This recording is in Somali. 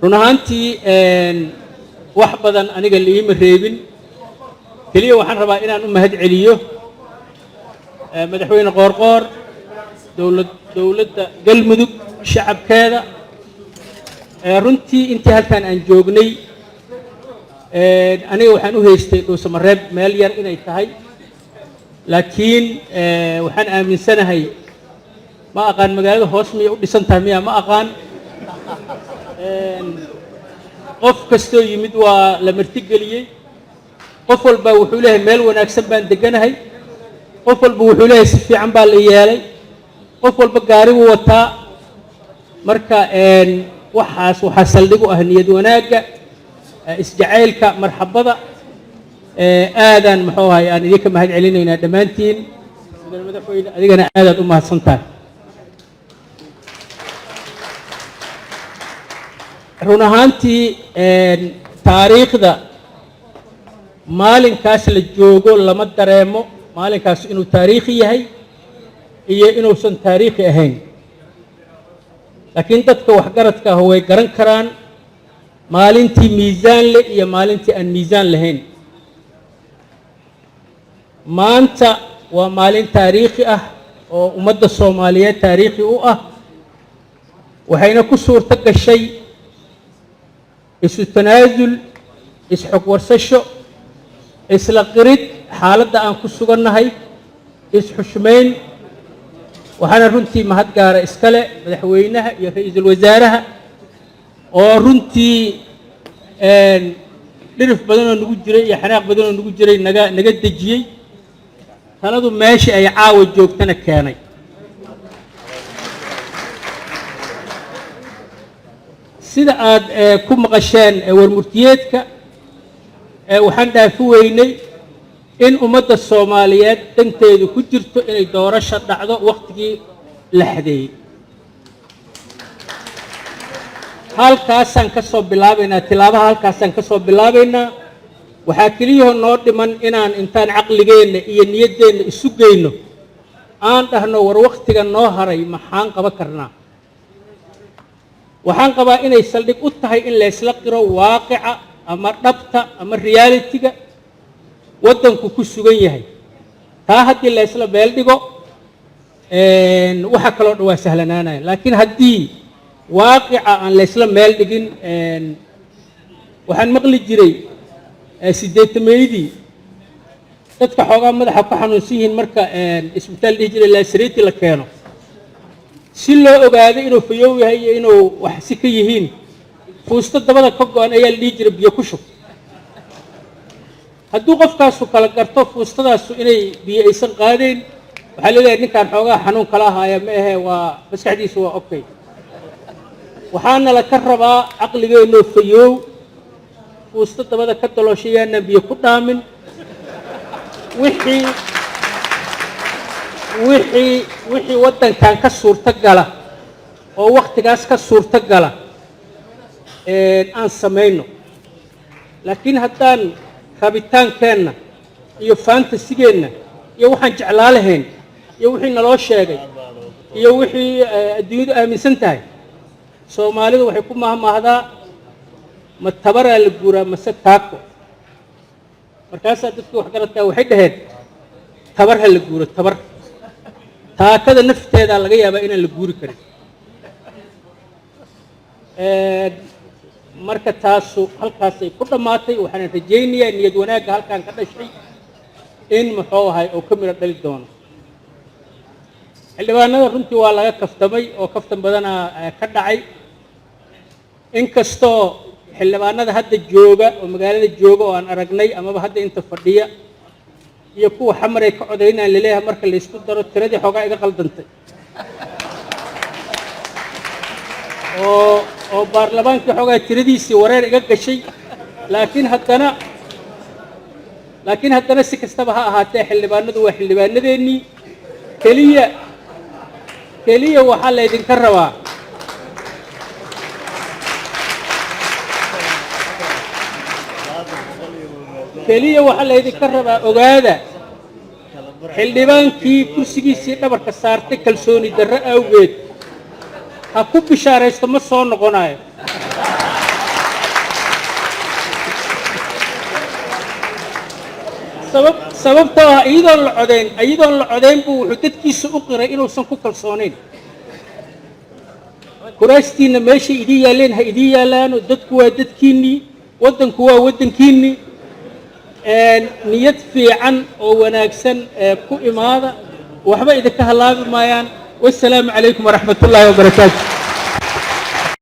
Run ahaantii wax badan aniga liima reebin. Keliya waxaan rabaa inaan u mahad celiyo Madaxweyne Qoorqoor, dowladda Galmudug, shacabkeeda. Runtii intii halkan aan joognay, aniga waxaan u haystay Dhuusamareeb meel yar inay tahay, laakiin waxaan aaminsanahay, ma aqaan magaalada hoos miyay u dhisan tahay miya, ma aqaan. Qof kastoo yimid waa la martigeliyey. Qof walba wuxuu leeyahay meel wanaagsan baan deganahay. Qof walba wuxuu leeyahay si fiican baa la yeelay. Qof walba gaari buu wataa. Marka waxaas waxaa saldhig u ah niyad wanaagga, isjacaylka, marxabada. Aadaan muxuu ahay aan idinka mahad celinaynaa dhammaantiin. Mudane madaxweyne, adigana aadaad u mahadsan tahay. Run ahaantii taariikhda maalinkaas la joogo lama dareemo maalinkaas inuu taariikhi yahay iyo inuusan taariikhi ahayn, laakiin dadka waxgaradka ah way garan karaan maalintii miisaan leh iyo maalintii aan miisaan lahayn. Maanta waa maalin taariikhi ah oo ummadda Soomaaliyeed taariikhi u ah, waxayna ku suurto gashay isu tanaasul, isxog warsasho, isla qirid xaaladda aan ku sugannahay, isxushmayn. Waxaana runtii mahad gaara iskale madaxweynaha iyo ra-iisul wasaaraha oo runtii dhirif badanoo nagu jiray iyo xanaaq badanoo nagu jiray naga dejiyey, taladu meesha ay caawa joogtana keenay. Sida aad ku maqasheen warmurtiyeedka, waxaan dhaafi weynay in ummadda Soomaaliyeed danteedu ku jirto inay doorasho dhacdo wakhtigii la xadeeyey. Halkaasaan ka soo bilaabaynaa tilaabaha, halkaasaan ka soo bilaabaynaa. Waxaa keliyaho noo dhiman inaan intaan caqligeenna iyo niyaddeenna isu geyno aan dhahno, war wakhtiga noo haray maxaan qaban karnaa? Waxaan qabaa inay saldhig u tahay in laysla qiro waaqica ama dhabta ama realitiga waddanku ku sugan yahay. Taa haddii laysla meel dhigo, waxa kaloo dhan waa sahlanaanaya. Laakiin haddii waaqica aan laysla meel dhigin, waxaan maqli jiray 80-meydii dadka xoogaa madaxa ku xanuunsan yihiin marka isbitaal dhihi jiray laasareti la keeno si loo ogaado inuu fayow yahay iyo inuu wax si ka yihiin, fuusto dabada ka go-an ayaa la dhihi jiray biyo ku shub. Hadduu qofkaasu kala garto fuustadaasu inay biyo aysan qaadayn, waxaa laleeyahay ninkaan xoogaa xanuun kala ahaaya ma ahe, waa maskaxdiisu waa okay. Waxaana la ka rabaa caqligeennoo fayoow, fuusto dabada ka dalooshay yaanaan biyo ku dhaamin. Wixii waddankan ka suurto gala oo wakhtigaas ka suurto gala aan samayno. Laakiin haddaan rabitaankeenna iyo fantasigeenna iyo waxaan jeclaa lahayn iyo wixii naloo sheegay iyo wixii adduunyadu aaminsan tahay, Soomaalidu waxay ku mahmaahdaa, ma tabaraa la guuraa mase taako? Markaasaa dadka waxgaradkaa waxay dhaheen tabar ha la guuro, tabar taakada nafteedaa laga yaabaa inaan la guuri karin. Marka taasu halkaasay ku dhammaatay. Waxaana rajaynayaa niyad wanaagga halkaan ka dhashay in muxuu ahay oo ka midho dhali doono. Xildhibaanada runtii waa laga kaftamay oo kaftan badanaa ka dhacay, inkastoo xildhibaanada hadda jooga oo magaalada jooga oo aan aragnay amaba hadda inta fadhiya iyo kuwa xamaray ka codaynaan laleeyahay marka laysku daro tiradii xoogaa iga qaldantay oo baarlamaankii xoogaa tiradiisii wareer iga gashay. Laakiin haddana si kastaba ha ahaatee, xildhibaanadu waa xildhibaanadeennii. Keliya waxaa laydinka rabaa keliya waxaa laydinka rabaa ogaada, xildhibaankii kursigiisii dhabarka saartay kalsooni darro awgeed ha ku bishaaraysto, ma soo noqonayo. Sababtoo ah iyadoon la codayn buu wuxuu dadkiisa u qiray inuusan ku kalsoonayn. Kuraastiinna meeshay idiin yaalleen ha idiin yaalaano. Dadku waa dadkiinnii, waddanku waa waddankiinnii. Niyad fiican oo wanaagsan ku imaada, waxba idinka halaabi maayaan. Wasalaamu calaykum waraxmatullaahi wabarakaatu.